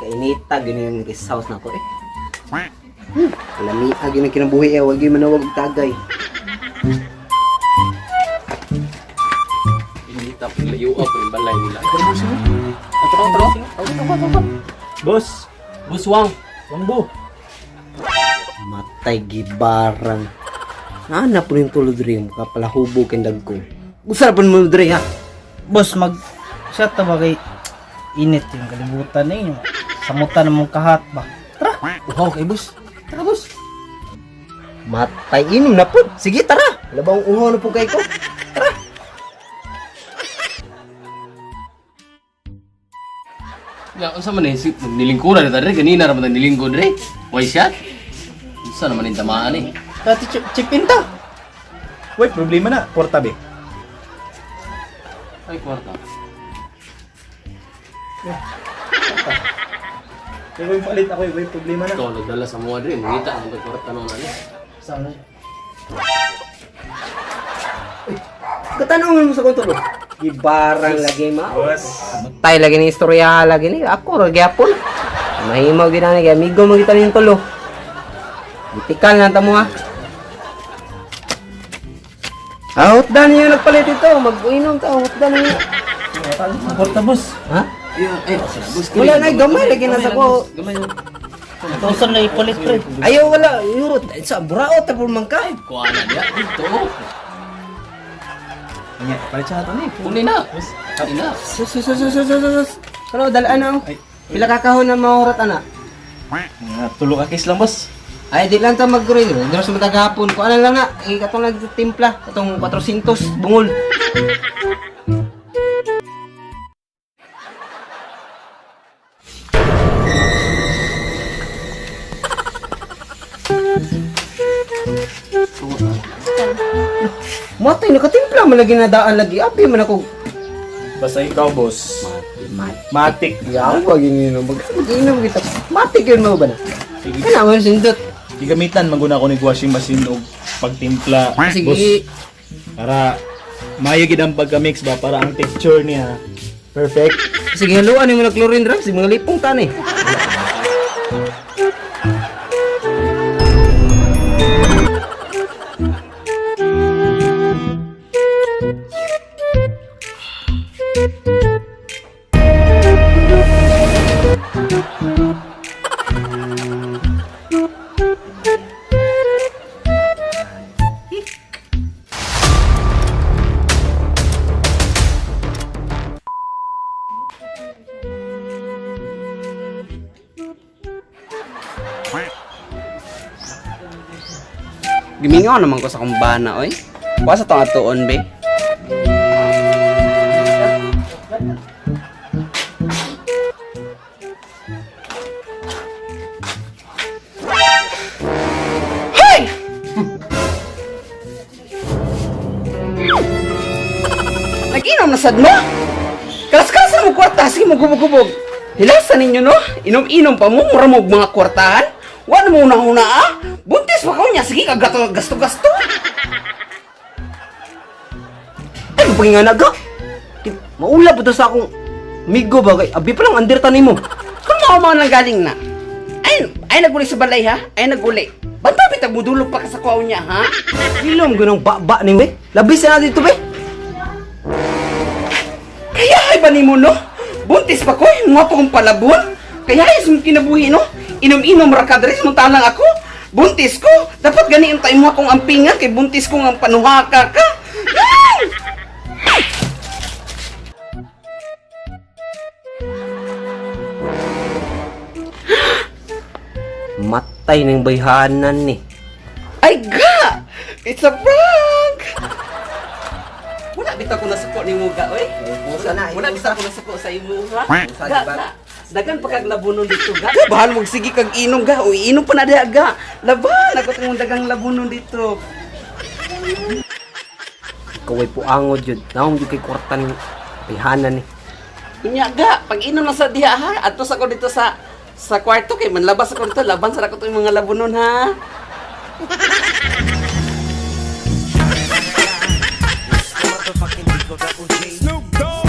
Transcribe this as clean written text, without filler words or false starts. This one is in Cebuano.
Kainita gini yung rest house na ko eh. Lami agi ng kinabuhi eh, wag gyud manawag og tagay. Inita ko layo up yung balay nila. Tara, tara. Tara, tara. Boss, Boss Wang. Wangbo. Matay gibarang. Naana po yung tulod rin, kapalahubog kay dagko. Gusto na po mo dre ha. Boss, mag shot ta ba kay init yung kalibutan ninyo. Samutan na mong kahat ba. Tara. Uhaw kay boss. Tara, boss. Matay inom na po. Sige tara. Labang uhaw na po kay ko. Ya, unsa man eh nilingkuran na dre ganina ra man ta nilingkod dre. Why shot? Unsa naman yung tamaan eh. Dati chip in ta. Wait, problema na. Porta be. Ay, kwarta. Kaya yung palit ako eh. Wait, problema na. Ikaw nagdala sa mga dre, mangita ang kwarta noon ano. Sana. Katanungan mo sa kong tulo. Gibarang lagi ma. Boss. Matay lagi ni istorya lagi ni ako ra gyapon. Mahimaw gid ani kay amigo mo kita ning tulo. Bitikal na ta mo ha. Out dan niyo nagpalit ito, mag-inom ta, out dan niyo. Porta boss. Ha? Ay, boss. Wala na gamay lagi na sa ko. Gamay. 1,000 na ipalit pre. Ayaw wala, euro sa buraot ta pud man ka. Kuha na diya dito. Anya, palit siya nato ni. Kunin na. Kunin na. Sus sus sus sus sus sus. Pero dalaan na. Oh. Pila ka kahon na mahurat ana. Nga, tulo ka case lang, boss. Ay, di lang ta mag-groy. Dito sa matagapon. Kung ano lang na, eh, katong lang timpla. Katong 400, bungol. Matay, nakatimpla man lagi na daan lagi. Abi man ako. Basta ikaw, boss. Mati. Matik. Yawa, gininom. Mag-inom kita. Matik yun mo ba na? Sige. Kaya naman sindot. Gigamitan maguna ko ni washing machine og pagtimpla. Sige. Boss, para maayo gid ang pagka-mix ba para ang texture niya perfect. Sige, haluan yung mga chlorine drops, yung mga lipong tan eh. Gimingaw naman ko sa kumbana, oy. Kuha sa tong atuon, be. Hoy! Nag-inom na sad mo? Kalas-kalas na mo kwarta, sige mo gubog-gubog. Hilasan ninyo, no? Inom-inom pa mo, mura mo og mga kwartahan. Wala mo una-una, ah. Buntis pa ka niya, sige ka gasto-gasto. Ay, pahinga na ga. Maula po to sa akong migo ba kay abi pa lang under tanim mo. Kung mao lang galing na. Ay, ay naguli sa balay ha? Ay naguli. Banta bitag mudulog pa ka sa kuwaw niya ha? Ilom ganong ba ni we. Labis na dito be. Kaya ay ba nimo no? Buntis pa ko, nga pa kong palabon. Kaya ay sa kinabuhi no? Inom-inom ra ka diri samantalang ako. Buntis ko. Dapat gani ang tayo mo akong ampingan kay buntis ko ang panuhaka ka. Ay! Matay ng bayhanan ni. Ay ga! It's a prank! Wala bitaw ko nasuko ni Muga, oy. Usa na, Wala usa. bitaw ko nasuko sa imo, ha? Usa, Ga, diba? ga. Dagan pa kag labunon dito, ga. Ga, bahal mo sige kag inom ga. Uy, inom pa na diha, ga. Laban ako tong dagang labunon dito. Ikaw ay puangod yun. Naong yun kay kwarta ni bayhanan ni. Kunya ga, pag inom na sa diha ha, adto sa ko dito sa kwarto kay manlabas ako dito, laban sa ako tong mga labunon ha. Snoop Dogg.